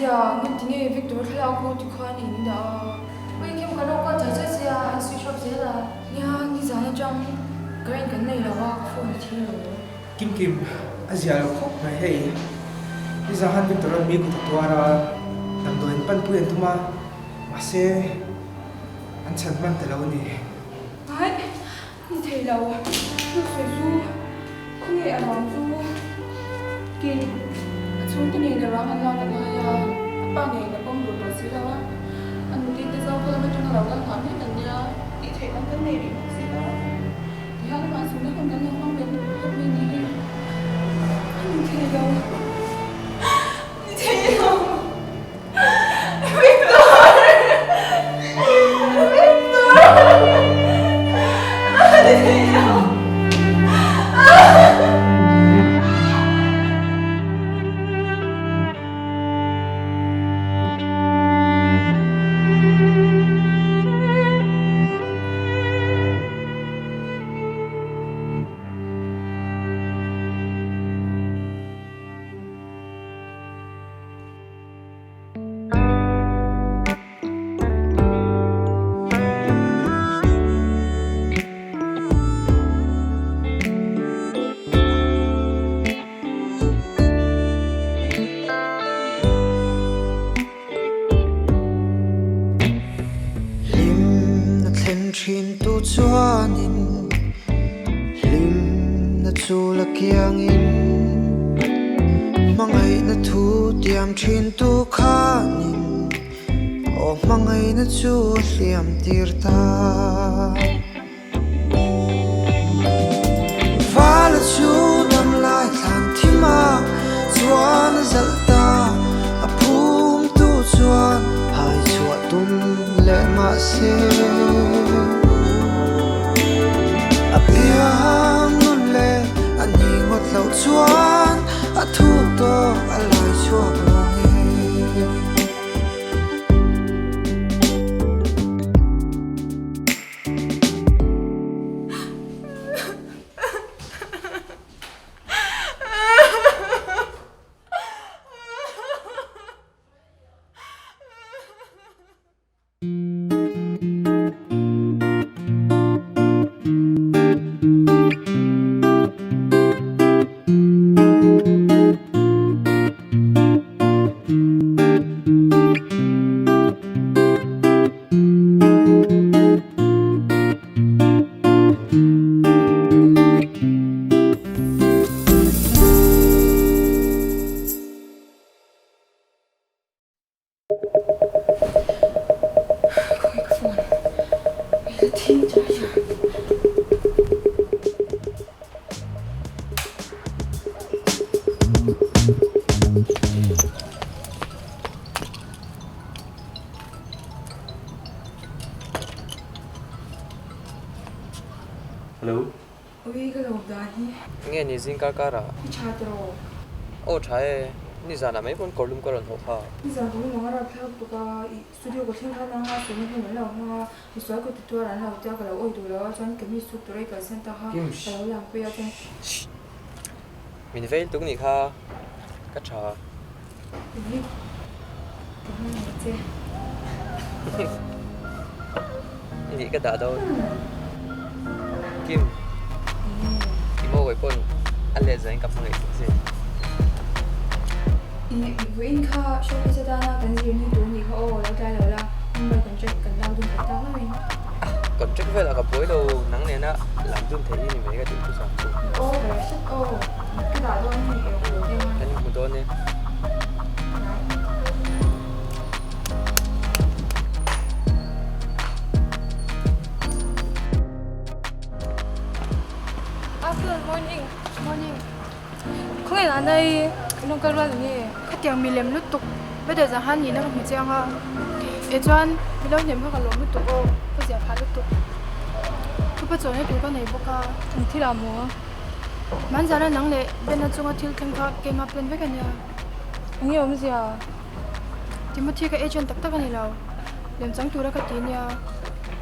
zia nge tinge Victor thlalak ho tikhuan in dah a? Ui Kim ka lo call char char che a, an switch off zel a. Nia nizan atang current kan nei lo a, ka phone a thi lo. Kim Kim, a zia lo khawp mai hei. Nizan khan Victor an mi kut a tuar a, damdawiin panpui an tum a, mahse an chhan hman ta lo a ni. Aih, ni thei lo. Chu sawi chu khawnge a ruang chu Kim, a chhungte nen a ruang an lak a ngai a, a pa ngeiin a pawm duh tawh si lo a, a nute te zo khaw lam atanga lo kal nghah mek an nia, tih theih dang kan nei rih bawk si lo. Tihian amah zunna hun kan lo hmang ve lut phawt mai ni hi a ni thei lo, ni thei lo. Victor! Victor! A ni thei lo. Hlimna thlen thin tu chuanin Hlimna chu la kiangin Hmangaihna thu tiam thin tu khanin Aw hmangaihna chu a hliam tir ta. Vala chu dam lai thlan thim a, chuan a zalh ta, a phum tu chuan hai chhuah tum leh mah se. A piang nun leh a ni ngawt loh chuan a thuk tawk a lai chhuak lo nge. Hello. Ui ka lo dan hi. Nge ni zing kar kar ah? I tha tiraw? Aw tha e, nizan ah mai pawn kawrlum ka rawn hawh kha. Nizan kawrlum ang a rap thlak bawk a, i studio ka thleng khan anga sawmna hmun an lo hmang a, misual kut ti tuar an lo tia ka lo awi duh lo a, chuan chemist chhuk tura i kalsan ta kha ka lo lang pui a chuan. Shh. Min veil tuk nih kha ka tha. Ui ka hmangaih che. Nih ka dah dawn. Kim i maw kawi pawn a let zain ka hmangaih tuk che. I vawiin kha show hmasa tana kan zir ni tur nih kha aw lo tlai lo la Mumbai contract kan lak dun theih tak mai. Contract velah ka buai lo nang nena lam dun theih hi ni mai ka tih chu chang chu. Aw ka la hret aw ka dah dawn hei eng emaw teng a. Kan inhmu dawn e. Afternoon morning morning khawngaih lah nai lawng kal rual nge khatiang milem lutuk weather zah han nihna ka hmu chiang a eh chuan milo hnem kha ka lawm lutuk aw ka zia phah lutuk thupa chawhna tur ka nei bawk a eng thil ah maw Manzara nang leh Bena chunga thil thleng kha keimah plan vek a nia. Enge awmzia? Timothy ka agent tak tak a ni lo. Lemchang tura ka ti nia.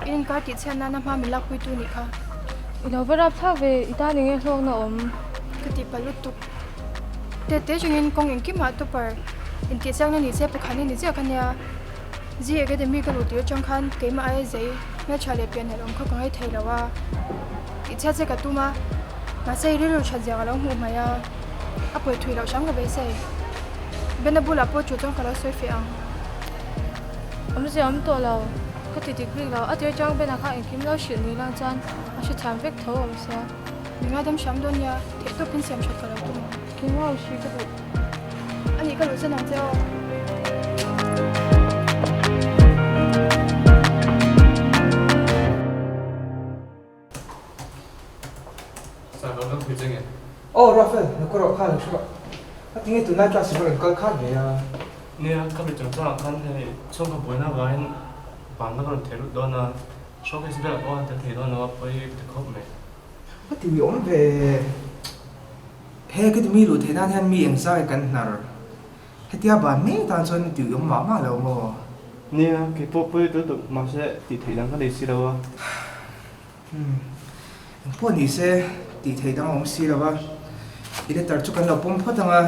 In inkar tih chhiat nana hma min lakpui tu nih kha. I lo va rap thlak ve, i tan enge hlawkna awm? Ka tih palh lutuk. Tete chungin kawng engkimah topper Intihsiakna ni se pakhatna ni chiah ka nia. Zee Academy ka luh tir atang khan keimah aia zei hmeltha leh pian helh awm kha ka ngaih thei lo a. Tihchhiat che ka tum a, mahse i rilru that zia ka lo hmuh hmaih a, a pawi thui loh hram ka beisei. Bena bulah pawh chu chuan ka lo sawi feh ang. Awmzia awm tawh lo, ka ti dik bik lo. A tir atang Bena kha engkim lo hrilh ni lang chuan a hrethiam vek tho awm sia. Mi ngaidam hram dawn nia, theihtawpin siam that ka lo tum ang. Keimah hri ka duh. A nih ka luh chen ang che aw. Aw Rafael, na kawr ah khan lo hrilh a. A tinge tunlai class hi rawn kal khan ve a? Nia, ka mi chungchang ah khan hei chhungkaw buaina avangin vanna ka rawn thei lut dawn a, showcase velah pawh a tel thei dawn lo a, pawi ka ti khawp mai. A ti awm ve. He ka ti mi luh theih nan hian mi eng zai kan hnar? Hetia ban mai atan chuan tih awm mah mah lo maw? Nia, kei pawh pawi tul tuk mahse tih theih dang ka nei si lo a. Umm, eng pawh ni se tih theih dang a awm si lo a, i letter chu kan lo pawm phawt ang a,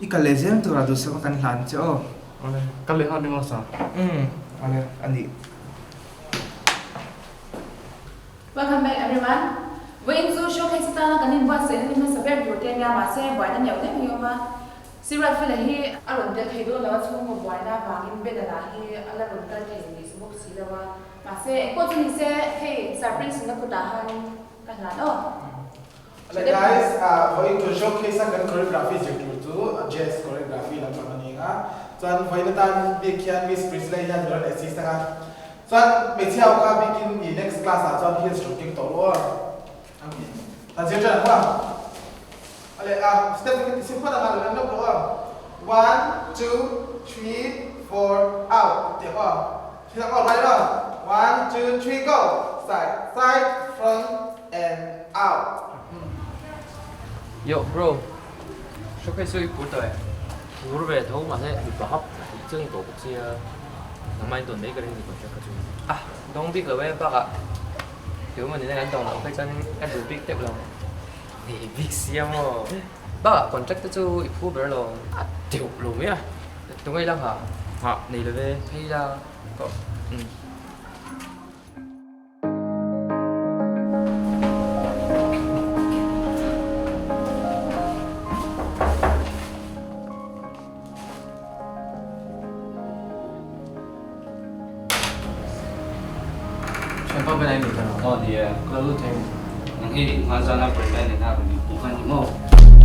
i kal leh zel turah duhsak a kan hlan che aw. Awle, kal leh nghal mai maw sa? Umm, awle, a nih. Welcome back everyone. Vawiin chu showcase atana kan inbuatsaihna ni hmasa ber tur te ania mahse buaina neuh neuh hi a awm a. Sir Ruatfela hi a rawn tel thei dawn lo a chhungkaw buaina avangin Ben-a lah hi a la rawn kal thei ni bawk si lo a. Mahse engpawh chu ni se hei Sir Prince-in a kutah han ka hlan aw. Hello guys, vawiin chu showcase a kan choreography zir tur chu jazz choreography lampang a ni ang a, chuan vawiin atan bik hian Miss Priscilla hian min rawn assist ang a, chuan hmeichhia ho kha bikin i next class ah chuan heels rawn keng tawh ru aw, kan zir tan ang a, ale a step hi ka ti sim phawt ang a, lo en lawk rawh aw, one two three four out tih ang aw, thil ang aw right aw, one two three go, side side front. And out. Yo bro, showcase chu i pur tawh e. Pur ve tho mahse mipa hap tih chiang tawh bawk sia nangmah in dawn mai ka ring ni contract kha chu. Ah dawng bik lo e bakah tu emaw nena kan dawng loh phei chuan ka duh bik teuh lo. Nei bik sia maw. Bakah contract te chu i phu ber lo. A teuh lo mai a, tunge ila nghah? Nghah nei lo ve. Phei la tawh. Umm. Thianpa ber ain ta aw ni e ka lo lut thei nang hi hman zana Brenda nena rawn inhmuh kha ni maw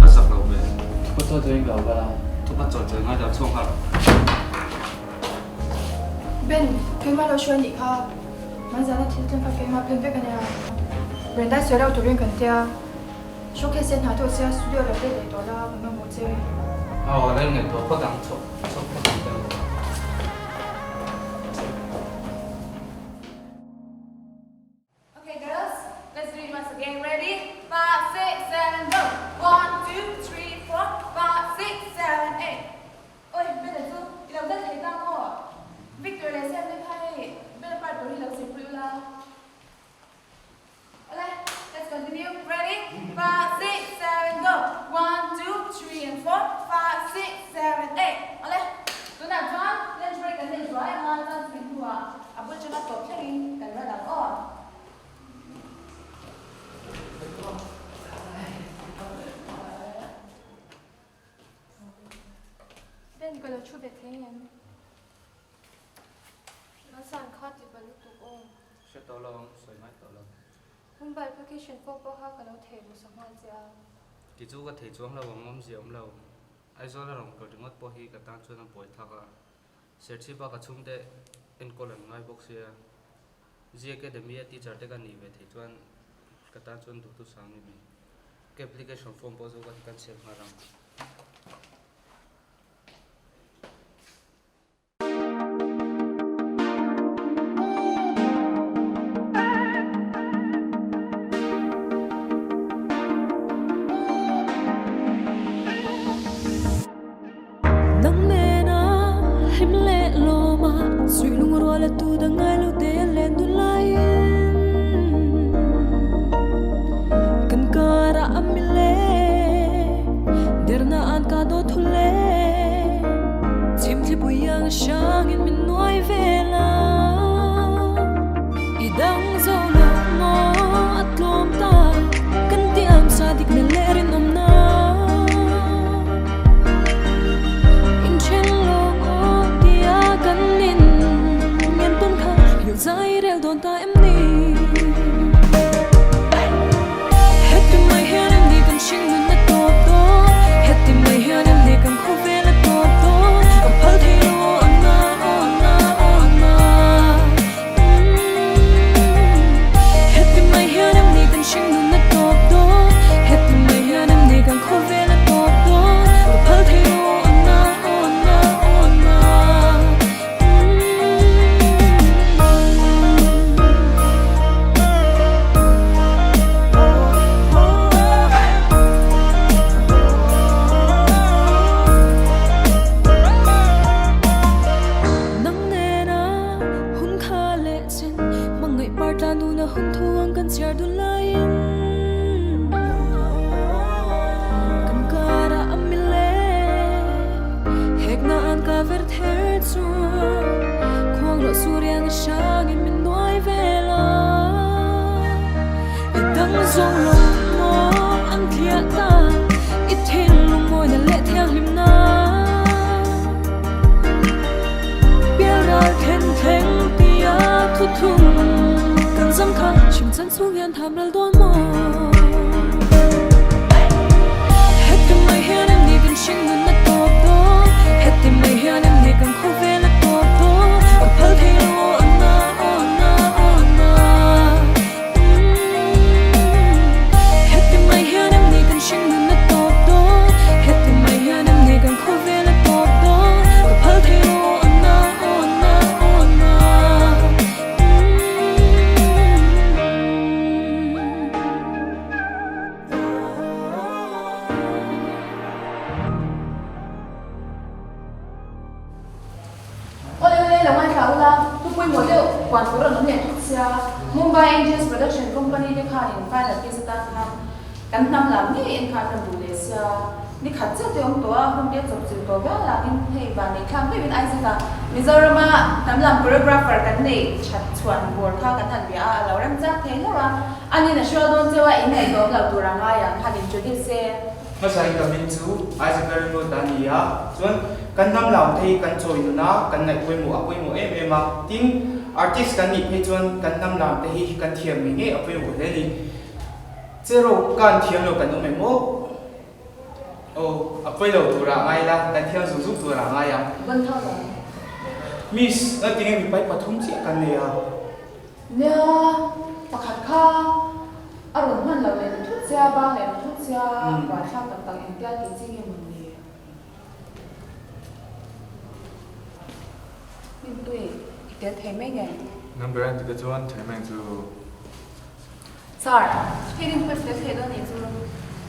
ka zak lo ve thupa chawi chawiin ka lo kal a thupa chawi chawi ngai lo chhuak nghal. Ben, keimah lo hruai nih kha. Hmanzana thil tlem kha keimah plan vek a nia. Brenda sawi reuh turin kan tia. Showcase hian hna thawh sia studio lo let leh tawh la kan mamawh che. Aw, a rel ngaihtuah phawt ang, chhuak chhuak phawt ang teh. Okay girls, let's do it once again. Ready? 5, 6, 7, go! 1, 2, 3, 4, 5, 6, 7, 8. Oi, Bella chu i lo dal thei ta maw? Victor leh Sam te kha hei Bella part tur hi lo zirpui ula. Awle, let's continue. Ready? 5, 6, 7, go! 1, 2, 3 and 4, 5, 6, 7, 8. Awle, tunah chuan lunch break kan nei zuai anga chuan chumi hnuah A bul chunga tawp thlengin kan run ang aw. Ben ka lo thu ve thei ngem? Malsan kha ti pa lutuk aw. Hre tawh lo ang, sawi ngai tawh lo. Mumbai application pawh pawh kha ka lo thei luh sa nghal che a. Ti chu ka thei chuang lo ang, awmzia awm lo. Aizawl a rawn kal ringawt pawh hi ka tan chuan a buai thak a. Serchhipa ka chhungte enkawl an ngai bawk sia, Zee Academy a teacher te ka nih ve theih chuan ka tan chuan duhtu sang ni mai. Ka application form pawh chu ka cancel nghal ang. Nang nena hlim leh lawma suih lungrual a tu dang ngai lo te len dun laiin kan karah a mi le derna an ka dawt thu le. suriang a hrangin min nuai vel a. I dang zo lo maw a tlawm ta, kan tiam sa dik na leh rinawmna. Inthen lawng aw tia kan in ngen tawn kha nghilh zai rel dawn ta em ni? Heti mai hian em ni kan hring nun a tawp dawn? Heti mai hian em ni kan khawvel a tawp dawn? Ka phal thei lo aw a na, aw a na, aw a na. Heti mai hian em ni kan hring nun a tawp dawn? Heti mai hian em ni kan khawvel a tawp dawn? Ka phal thei lo aw a na, aw a na, aw a na. Nang nena hun kha leh chin hmangaih par tla nuna hun thu ang kan chhiar dun laiin kan karah a mi le hekna an ka ver ther chu khuang rawh suriang a hrangin min nuai vel a i dang zawng lo maw an thliah ta i thinlung mawina leh thianghlimna Pialral then thleng tia thu thung kan zam kha chhim chan chhung hian tham ral dawn maw? Heti mai hian em ni kan hring nun a tawp dawn? Heti mai hian em ni kan khawvel a tawp dawn? Ka phal thei lo aw a na, aw a na, aw a na. Heti mai hian em ni kan hring nun a tawp dawn? Heti mai hian em ni kan khawvel a tawp dawn? Ka phal thei lo aw a na, aw a na, aw a na. Awle awle lo ngaithla ula, thu pawimawh deuh puan tur an awm leh thut sia, Mumbai Angels Production Company te khanin final piece atan khan kan hnam lam ngei en kha an rawn duh leh sia, ni khat chiah te awm tawh a, hun te chawp chilh tawh viau lakin hei van neih thlak deuhin Isaac-a Mizorama hnam lam choreographer kan neih that chhuan bawr kha kan han bia a, a lo remchang thei hlauh a, anin a hrual dawn cheu a, inngaihtuah awm lo tur a ngai ang han introduce se. Hmasa in ka min chu Isaac Lalrinawt a ni a, chuan kan hnam lam te hi kan chawi nun a, kan ngaih pawimawh a pawimawh em em a, tin artist kan nih phei chuan kan hnam lam te hi kan thiam ngei ngei a pawimawh hle a ni. Cheraw kan thiam lo kan awm em aw? Aw, a pawi lo turah ngai la, kan thiam zuk zuk turah ngai ang. Ban tho lo. Miss, ngatinge mipai pathum chiah kan nei a? Nia, pakhat kha a rawn hman lo leh ta thut sia, bang leh ta thut sia, buaithlak tak tak engtia tih chi nge mawn ni? Hmingpui, i tel thei mai nge? Number an ti te chuan thei mai ang chu. Sir, hei rin pawh i fel thei dawn nih chu.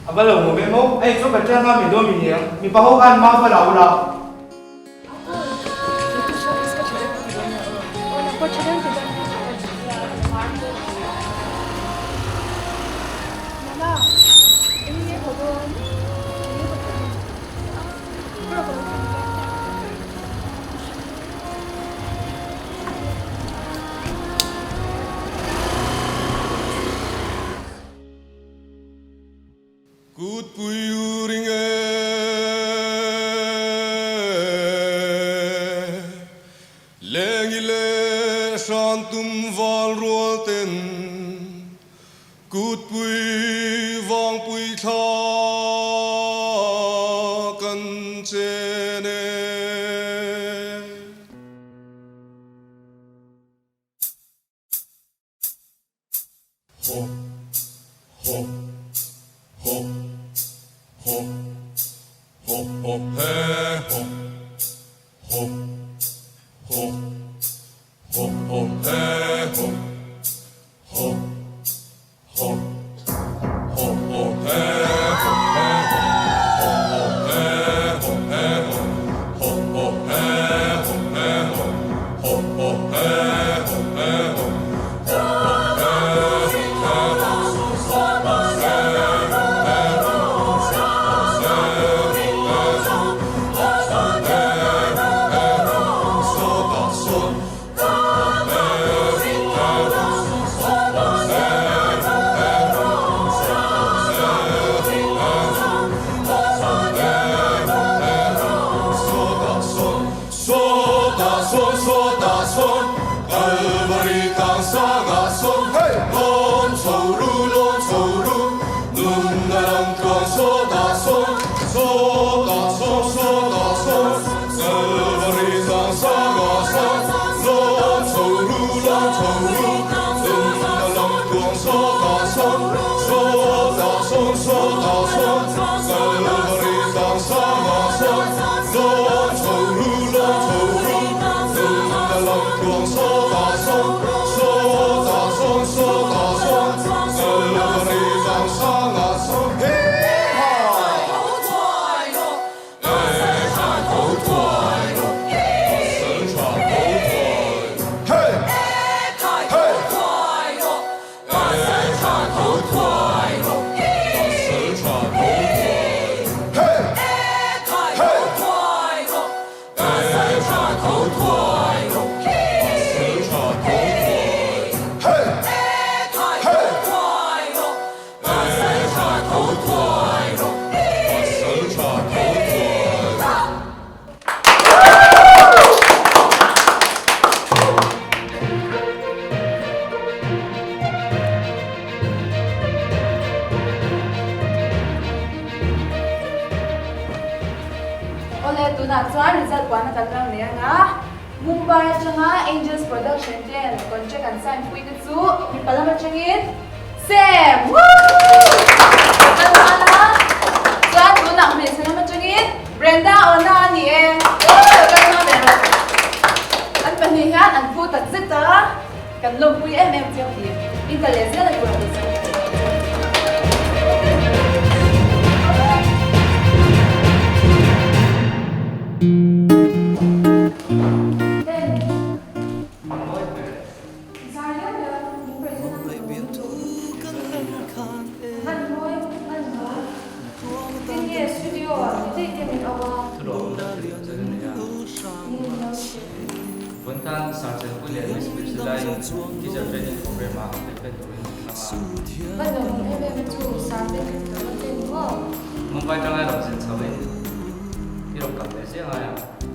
A va lo maw em aw, hei chu kan ṭial hma mi dawn mi ni ang, mipa ho khan mau va la ula. Kutpui u ring e, Lengi leh hran tum val rual ten, Kutpui vangpui thla kan chen e. Ho ho ho ho ho ho he ho ho ho ho ho he ho ho ho ho ho he ho he ho ho ho he ho he ho ho ho he ho he ho ho ho he ho he ho. sawn Kalvari tlang sangah sawn Hey! Lawn chho ru, lawn chho ru Nunna lam tluang sawtah sawn Sawtah sawn, sawtah sawn Kalvari tlang sangah sawn Lawn chho ru, lawn chho ru Nunna lam tluang sawtah sawn Sawtah sawn, sawtah sawn Kalvari tlang sangah sawn Lawn chho ru, lawn chho ru Nunna lam tluang sawtah sawn Sawtah sawn, sawtah sawn Kalvari tlang sangah sawn Hey ha! Awle, tunah chuan result puan a kan lo nei ang a, Mumbai atanga Angels Production ten contract an sign pui te chu mipa lam atangin Sam! Woo! Kan hman a, chuan tunah hmeichhe lam atangin Brenda Ona a ni e. Woo! Kan hma ve rawh. An pahnih hian an phu tak zet a, kan lawmpui em em chiang tih in ka leh zel a tur a ni chu. Mumbai tanga rawn zin chho in i rawn kal ve ziah ngai ang.